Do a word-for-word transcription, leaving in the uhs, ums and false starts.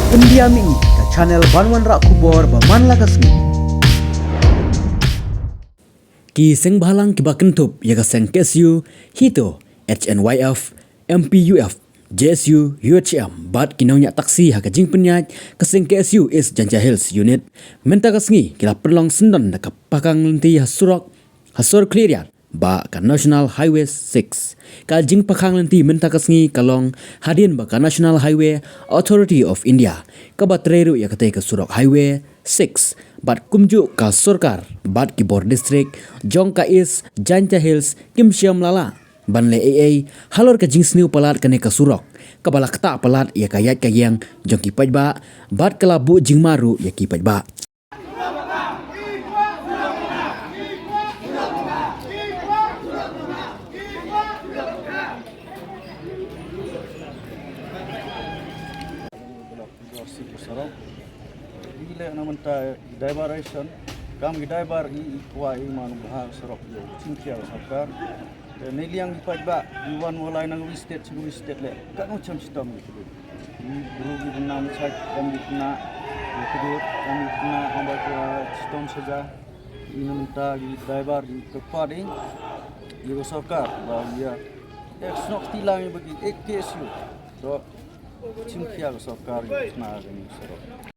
Pyndiam ïa ka channel ban wanrah khubor ba man la ka sngi. Ki seng bhalang kiba kynthup ïa ka seng K S U, HITO, H N Y F, M P U F, J S U, U H M bad ki nongñiah taxi ha ka jingpynïaid ka seng K S U East Jaintia Hills Unit mynta ka sngi ki la pynlong syndon da ka pakhang lynti ha surok, ha sur khlieh riat ba ka National Highway six. Ka jingpakhang lynti mynta ka sngi ka long hadien ba ka National Highway Authority of India, kaba trei ruh ïa katei ka surok Highway six, bad kumjuh ka sorkar bad ki bor district jong ka East Jaintia Hills kim shym la lah ban leh ei ei halor ka jingsniew palat kane ka surok, kaba la ktah palat ïa ka ïaid ka ïeng jong ki paidbah bad ka la buh jingma ruh ïa ki paidbah. Block, block six surok. Ï leh na mynta diversion. Kam ki diver ï, ï kwah ï man bha surok ïa u chingkhia ka sorkar. Te neiliang ki paidbah ï wan walai na kawi state sha kawi state leh. Katno chem shitom ïa ki. Ï bru ki bynna mynchait, kam ki bynna ïa ki dur, kam ki bynna amba ka shitom sha ja. Ï na mynta ki diver ï ka kwah dei ïa ka sorkar ba ïa ek snok ti lang ïa ba ki ek K S U. To chingkhia ka sorkar ïa ka khana ka ni surok.